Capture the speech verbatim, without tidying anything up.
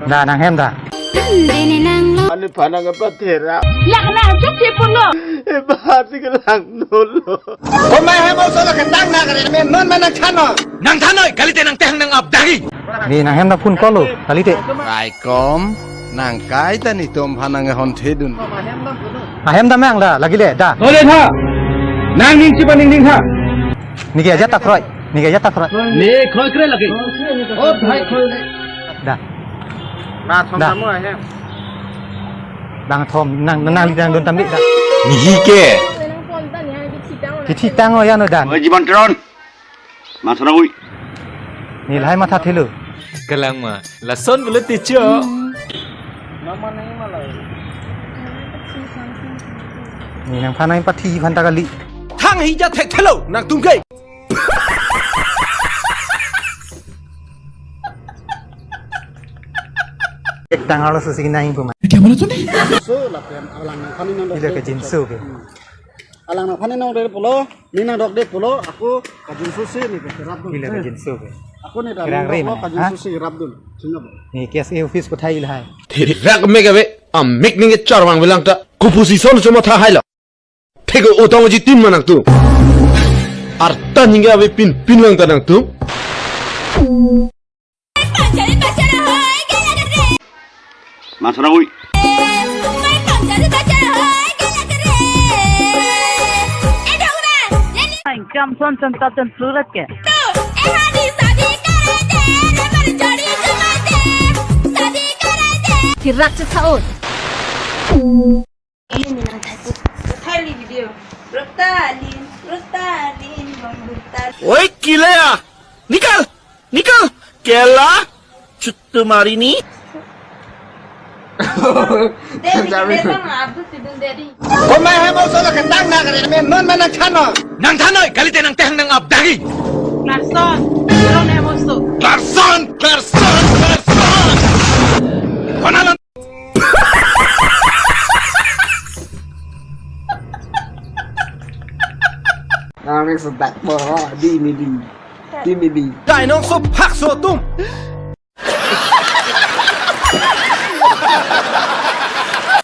Da nanghem da. Ani phanang apa thera? Lakna chok si pulo. E bahati ke lang nolo. Komai hem oso la ketang na kare men non manang chano. Nang thanoi kalite nang tehang nang abdagi. Ni nanghem da phone call lo kalite. Raikom nang kaita netum phanang hon thedun. Ahem da mang da lagi le da. Ole tha. Nang ning chipa ning ning tha. Nike aja takroi. Nike aja takroi. Ne khoi kre lagi. Oh, bhai khoi le. Da. Na thom Da. Tamu ahem. Nang thom nang nang nang dun tambi da. Nihi ke. Kithi tang o ya no dan. Oi, Jiban Teron. Masra ui. Ni lahai matha thelo. Galang ma. Lason bule ticho. Ni nang phanai pathi phan ta kali. Thang hi ja thek thelo nangtum ke. Ek tang arloso si nai puma. Kya bola tune? So lapen alang nang phanai nang. Ila ke jinso ke. Alang nang phanai nang de pulo, ning nang dok de pulo, ako kajinso si ni ke rap dun. Ila ke jinso ke. Ako ni Kerang ring dok lo mana? Kajinso si rap dun. Sino bo? Ni K S A office kothai lahai. Thirak me gabe, amik ning ke charwang bilang ta. Kupusi son cuma tha hai lo. Thego utang uji tim ma nangtum. Arta ningke ave pin pin lang ta nangtum. Masra ui. Income son son ta ton plurat ke. Thirak chethaon. Alin ni nang thai pu. Thai li video. Rota alin, rota alin, bang rota. Oi, kile ya? Nikal! Nikal! Kela! Chuttu mari ni. Dedi, dedi, bang abdul sidun dedi. Komai hem oso la ketang na kare men non manang chano. Nang thanoi kalite nang tehang nang abdagi. Larson, Larson hem oso. Larson, Larson, Larson. Kona lan Nang sedak bo di midi. Di midi. Kainong so phak so tum.